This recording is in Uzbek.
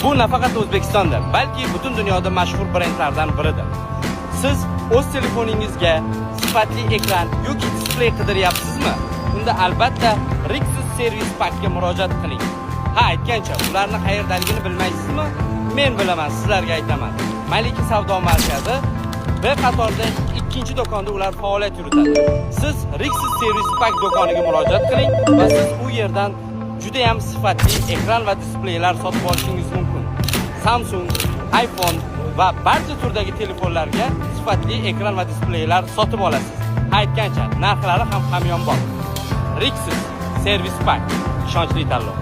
Bu nafaqat O'zbekistonda, balki butun dunyoda mashhur brendlardan biridir. Siz o'z telefoningizga sifatli ekran yoki displey qidiryapsizmi? Unda albatta Rixos Service Packga murojaat qiling. Ha, aytgancha, ularni qayerdaligini bilmaysizmi? Men bilaman, sizlarga aytaman. Malika savdo markazi B qatorida ikkinchi do'konda ular faoliyat yuritadi. Siz Rixos Service Pack do'koniga murojaat qiling va siz u yerdan juda ham sifatli ekran va displeylar sotib olishingiz mumkin. Samsung, iPhone va barcha turdagi telefonlarga sifatli ekran va displeylar sotib olasiz. Aytgancha, narxlari ham hamyonbop. Rixos Service Pack, ishonchli tanlov.